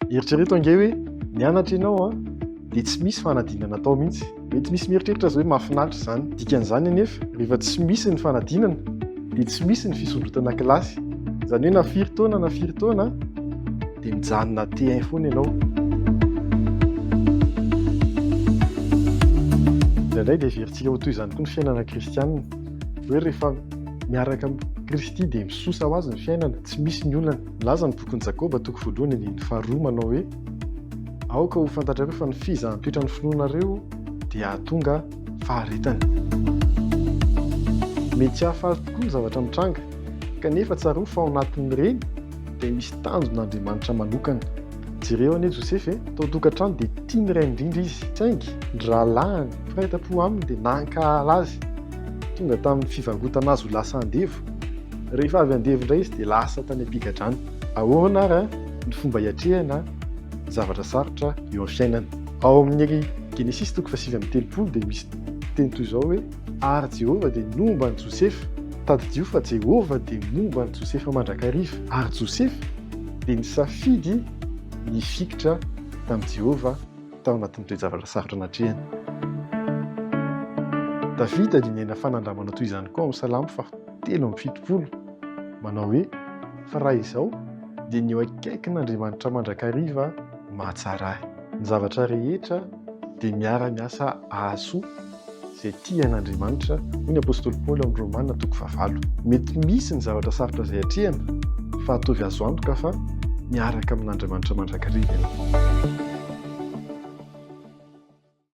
Eritrereto ange hoe nianatra ianao an, dia tsy misy fanadinana atao mihitsy. Mety misy mieritreritra aza hoe mahafinaritra izany. Dikan'izany anefa, rehefa tsy misy ny fanadinana dia tsy misy ny fisondrotana kilasy. Izany hoe na firy taona na firy taona dia mijanona T1 foana ianao. Indraindray dia heverintsika ho toy izany koa ny fiainana kristianina. Hoe rehefa miaraka amin'i Kristy dia misosa ho azy ny fiainana, tsy misy ny olana. Milaza ny bokin'i Jakoba toko voalohany andininy faharoa manao hoe, Aoka ho fantatrareo fa ny fizahan-toetran'ny finoanareo dia hahatonga faharetana. Mety tsy hahafaly tokoa ny zavatra mitranga, kanefa tsarovy fa ao anatin'ireny dia misy tanjon'Andriamanitra manokana. Jereo anie Josefa e! Tao an-tokantrano dia tia ny rainy indrindra izy, saingy ny rahalahiny mpiray tampo aminy dia nankahala azy, tonga tamin'ny fivarotana azy ho lasa andevo. Rehefa avy andevo indray izy dia lasa tany am-pigadrana. Ahoana ary ny fomba hiatrehana ny zavatra sarotra eo amin'ny fiainana? Ao amin'ny Genesisy toko fahasivy amby telopolo dia misy teny toy izao hoe, Ary Jehovah dia nomba an'i Josefa. Tadidio fa Jehovah dia momba an'i Josefa mandrakariva. Ary Josefa dia nisafidy ny hifikitra tamin'i Jehovah tao anatin'ny toe-javatra sarotra natrehiny. Davida dia niaina fanandramana toy izany koa ao amin'ny Salamo faha-73, manao hoe, Fa raha izao, dia ny eo akaikin'Andriamanitra mandrakariva no mahatsara ahy. Ny zavatra rehetra dia miara-miasa hahasoa izay tia an'Andriamanitra, hoy ny apostoly Paoly ao amin'ny Romana toko fahavalo. Mety misy ny zavatra sarotra izay atrehina, fa ataovy azo antoka fa miaraka amin'Andriamanitra mandrakariva ianao.